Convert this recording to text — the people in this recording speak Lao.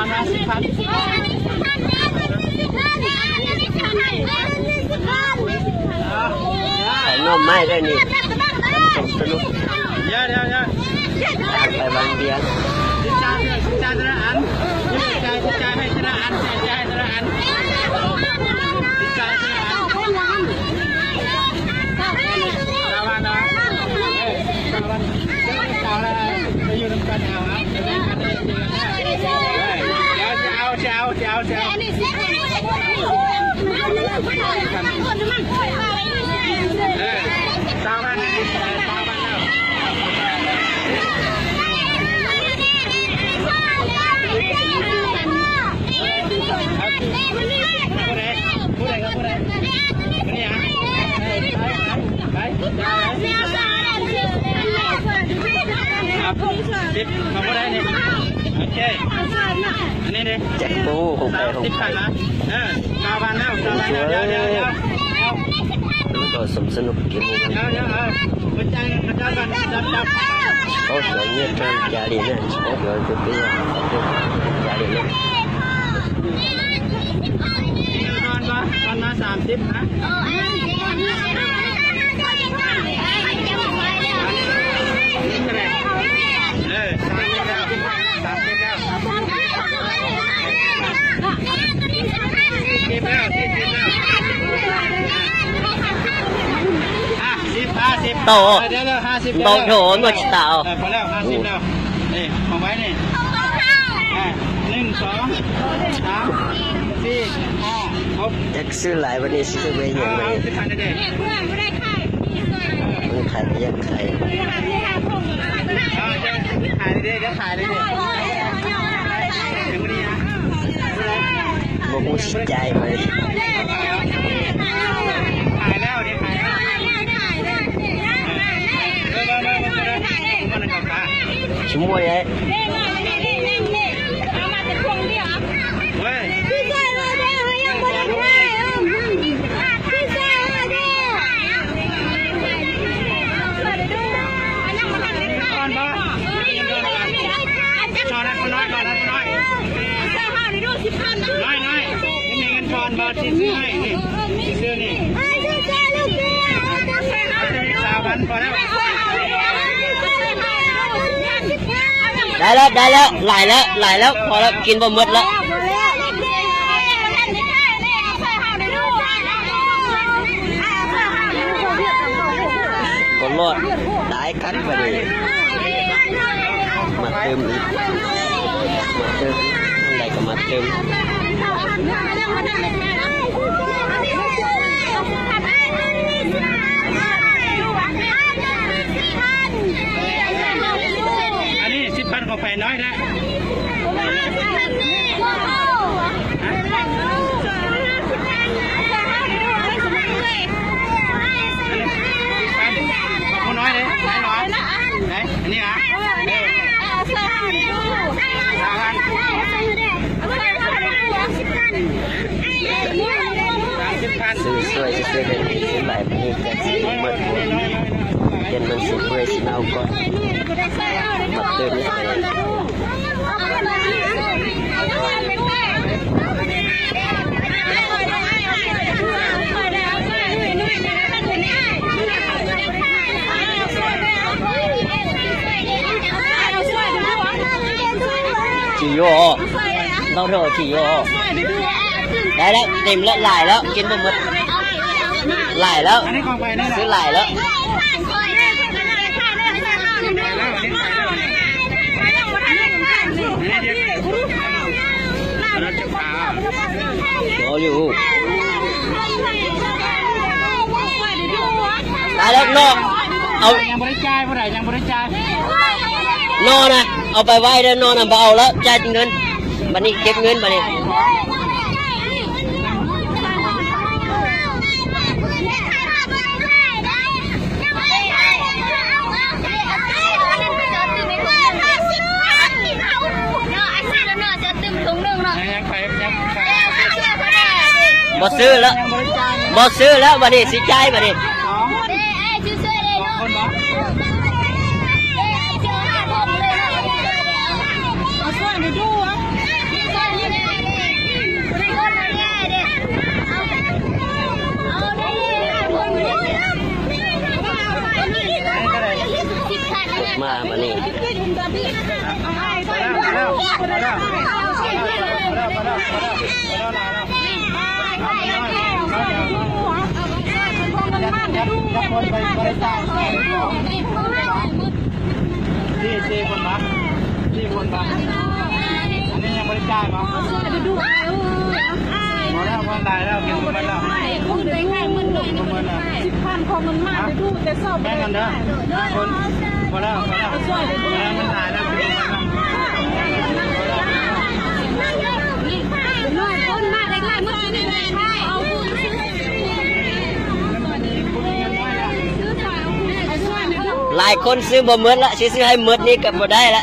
ຂາຍໜໍ່ໄມ້ໄດ້ນີ້ ສົມສະໜຸກ ຢ່າ ຢ່າ ຢ່າ ໄປວັງວຽງ ຈ່າຍ ຈ່າຍ ຈ່າຍ ຈ່າຍ ໃຫ້ທະນາອັນ ຈ່າຍ ຈ່າຍ ຈັກບໍ່ຮູ້ຂອງໃຜຂອງໃຜ ເອີ ຊາວພັນແລ້ວ ຊາວພັນແລ້ວ ດຽວ ດຽວ ດຽວ ມັນກໍສົມສະໜຸກເກມນີ້ ດຽວ ດຽວ ເອີ ເພິ່ນຈ່າຍເງິນເຂົາເຈົ້າກ່ອນ ຈັບ ຈັບ ໂອ້ ສອງເມັດ ຈາລີນະ ໂອ້ ເປັນ ເປັນ ເປັນ ຈາລີນະ ທອນບໍ່ ທອນມາສາມສິບນະ ເອີ ສາມສິບແລ້ວ ສາມສິບແລ້ວ ສີ່ສິບແລ້ວ ສີ່ສິບແລ້ວ ຫ້າສິບ ຫ້າສິບ ຕໍ່ ເດີ ເດີ ຫ້າສິບ ຕໍ່ ໂອ້ໂຫ ໝົດຕາ ເອີ ພໍແລ້ວ ຫ້າສິບແລ້ວ ນີ້ ເອົາໄວ້ນີ້ ອ່າ ໜຶ່ງ ສອງ ສາມ ສີ່ ຫ້າ ຫົກ ຈັກຊື້ຫຼາຍ ວັນນີ້ຊິຊື້ໄປຫຍັງ ເອົາ ເອົາ ຊິຂາຍໄດ້ເດ້ ມັນຂາຍກໍຢາກຂາຍ ເອົາ ຂາຍເດ້ ຂາຍເດ້ ບໍ່ຮູ້ຊິຈ່າຍໄປ ຂາຍແລ້ວນີ້ ຂາຍແລ້ວ ຊິໝົດແລ້ວ ເອີຍ ໄດ້ແລ້ວ ໄດ້ແລ້ວ ຫຼາຍແລ້ວ ຫຼາຍແລ້ວ ພໍແລ້ວ ກິນບໍ່ໝົດແລ້ວ ບໍ່ລອດ ຕາຍ ກັນບາດນີ້ ມາເຕີມອີກ ມາເຕີມ ທາງໃດກໍມາເຕີມ ອັນນີ້ສິບພັນຂອງໃຜນ້ອຍນະ? ຊື້ຊ່ວຍ ຊິຊື້ໄດ້ຫຼາຍປານນີ້ ຈັກຊິໝົດບໍ່ ຢ້ານມັນຊິເປື່ອຍຊິເນົ່າກ່ອນ ມາເຕີມ ຈີໂຍ ຕ້ອງໂທຈີໂຍ ໄດ້ແລ້ວ ເຕັມແລ້ວ ຫຼາຍແລ້ວ ກິນບໍ່ໝົດ ຫຼາຍແລ້ວ ອັນນີ້ຂອງໃຜນີ້ນະ? ຊື້ຫຼາຍແລ້ວ ໂອ້ ຢູ່ ຕາຍແລ້ວ ນອກ ເອົາ ຍັງບໍ່ໄດ້ຈ່າຍ ຜູ້ໃດຍັງບໍ່ໄດ້ຈ່າຍ ນອນນະ ເອົາໄປໄວ້ເດີ ນອນນະ ບໍ່ເອົາແລ້ວ ຈ່າຍເງິນ ບັດນີ້ເກັບເງິນ ບັດນີ້ ບໍ່ຊື້ແລ້ວ ບໍ່ຊື້ແລ້ວ ບັດນີ້ຊິຈ່າຍ ບັດນີ້. ເອົາຊ່ວຍໜ່ອຍດູ ເອົາຊ່ວຍໜ່ອຍດູ ເອົາ ສີ່ ສີ່ຄົນບໍ່? ສີ່ຄົນບໍ່? ອັນນີ້ຍັງບໍ່ໄດ້ຈ່າຍບໍ່? ພໍແລ້ວ ພໍຫຼາຍແລ້ວ ກິນໝົດແລ້ວ ໝົດແລ້ວ ສິບພັນ ຂໍເງິນມາ ຫາ? ແບ່ງກັນເດີ ຫ້າຄົນ ພໍແລ້ວ ພໍແລ້ວ ເອີ ມັນຫຼາຍແລ້ວ ກິນໝົດແລ້ວ ຫຼາຍຄົນຊື້ບໍ່ໝົດລະ ຊິຊື້ໃຫ້ໝົດນີ້ກໍບໍ່ໄດ້ລະ.